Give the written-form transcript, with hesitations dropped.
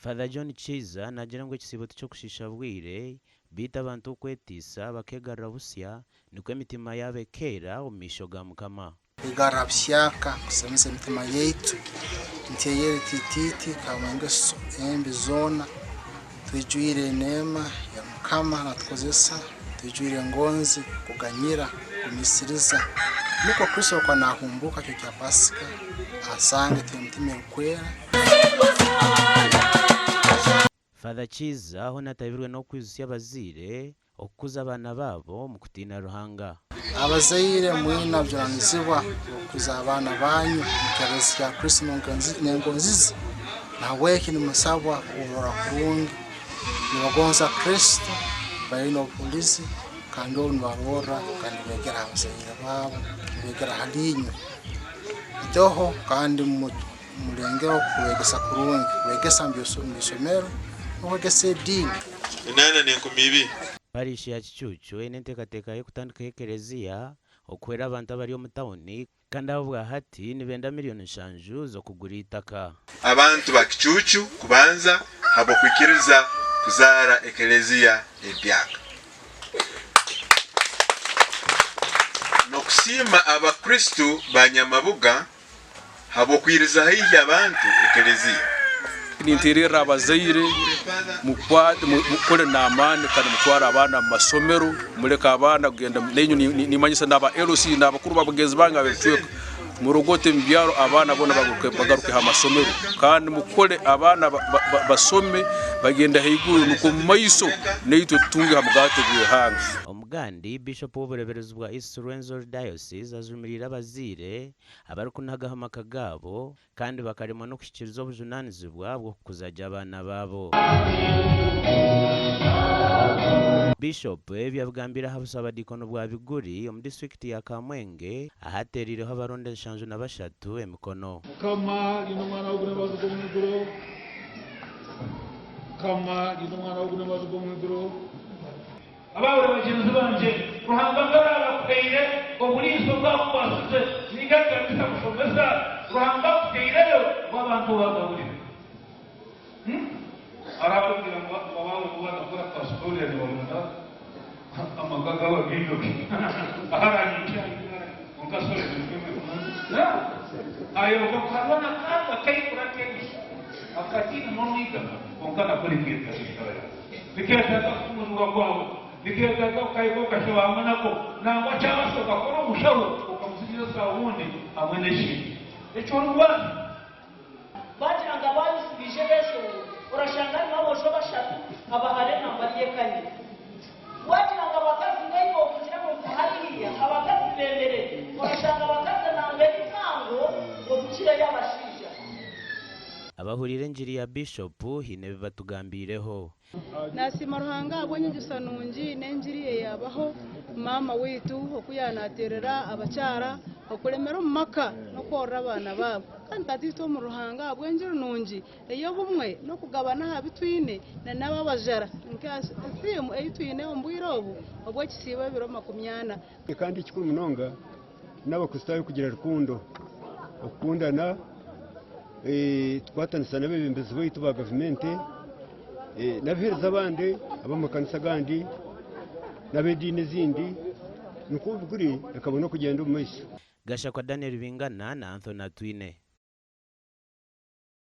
Father John Kiiza naagira ngu ekisiibo tiky'okushiisha bwire, beitu abantu okwetiisa bakeegarura busya nikwo emitima yaabo ekeera omu maisho ga Mukama. Kwegarra buhyaka kusemeza emitima yaitu, nti eyeri titiiti kandi engeso embi zoona, twijwire eneema ya Mukama natukozesa, twijwire engonzi, kuganyira, kugumisiriza, nukwo Kristo obu akuba nahumbuuka kiro kya Pasika asange twine emitima erukwera. Father Kiiza hoona atabirwe n'okwijutsya abazaire okukuza abaana baabo omu kutiina Ruhanga. Abazaire mwine obujunanizibwa bw'okukuza abaana banyu omu kyererezi kya Kristo n'engonzi ze, nahabweki nimusabwa kubarora kurungi. Nibagonza Kristo, baine obuhulizi kandi obu nibarorra kandi nibegera ha bazaire baabo, nibegera hali inywe. Itoho kandi Mulengeho kubegesa kurungi, kubegesa omu isomero n'okwegesa ediini. Enaana n'enkumi ibiri. Parish ya Kicuucu eine enteekateeka y'okutandikaho ekereziya okuhwera abantu abari omu tauni kandi abo obwahati nibenda miriyoni nshanju z'okugura eitaka. Abantu ba Kicuucu kubanza habw'okwikiriza kuzaara ekereziya empyaka. N'okusiima Abakristo ba Nyamabuga Habw'okwiriza haihi abantu Ekelezia. Ninteererra abazaire mukore n'amaani kandi mutware abaana mu masomero, muleke abaana kugenda nainywe nimanyisa n'aba LC n'abakuru ba bagenzi bange ab'ebicweka murogote omu byaro abaana boona bagaruke ha masomero kandi mukole abaana basome bagende haiguru nukwo omu maiso naitwe tutunge ha mugaati gw'ihanga. Omugandi, Bishop w'obureeberezi bwa East Rwenzori Diocese ajumiriire abazaire abarikunagaho amaka gaabo kandi bakaremwa n'okuhikiiriza obujunaanizibwa bw'okukuza gye abaana baabo. Bishop ebi abigambiire aha busabadiikono bwa Biguri omu disiturikiti ya Kamwenge ahateeriireho abaronda 73 emikono. Mukama rinda omwana wawe gune amabazi g'omu iguru. Mukama rinda omwana wawe gune amabazi g'omu iguru. Abaabure bagyenzi bangye, Ruhanga ku araabe akuhaire oburiisa obu akukwasize, ninga ekanisa kushomesa, Ruhanga akutaireyo ngu abantu obagaburire. Arakubwira ngu abaabo ku batakora pastoria nibaronda amaka g'ababiijoki aharanyikya kwonka sorry ayoka hariho n'akaaga akaikura ak'enyishu akataine n'omwigaka kwonka nako nikeetaaga eshara yaawe. Nikeetaaga kuhumuzibwa kwawe. Nikeetaaga kukahika okashaba hamwe nako. Nangwa kyabaasa okakora omushaho okamutsigira esaabuuni hamwe n'ekindi eki orikubaasa. Baagira ngu abaayufu baije beeshongore, orashanga harimu aboojo bashatu, abahara enamba ari eka ye. Waagira ngu abakazi naiwe ovugira ngu nka hariya abakazi beemerere, orashanga abakazi enamba eri mpango okukira ey'abashaija. Abahuriire engiri ya Bishop haine ebi batugambiireho. Nasiima Ruhanga ahabw'enyegyesa nungi n'engiri eyabaho maama waitu oku yanaterera abakyara okuremera omu maka n'okworora abaana baabo. Kandi tata itwe omuri Ruhanga ahabw'engiri nungi ey'obumwe n'okugabana aha bi twine na n'abo abajara nka thiimu ei twine omu bwire obu obw'ekisiibo ebiro 40. Kandi ekikuru munonga n'Abakristaayo kugira rukundo, okukundana, tukwatanisa n'abeebembezi baitu ba gavumenti n'abaheereza abandi ab'amakanisa agandi n'ab'ediini ezindi nikwo buri ekabona kugyenda omu maisho. Gashakwa Daniel Bingana na Anthony Atwine.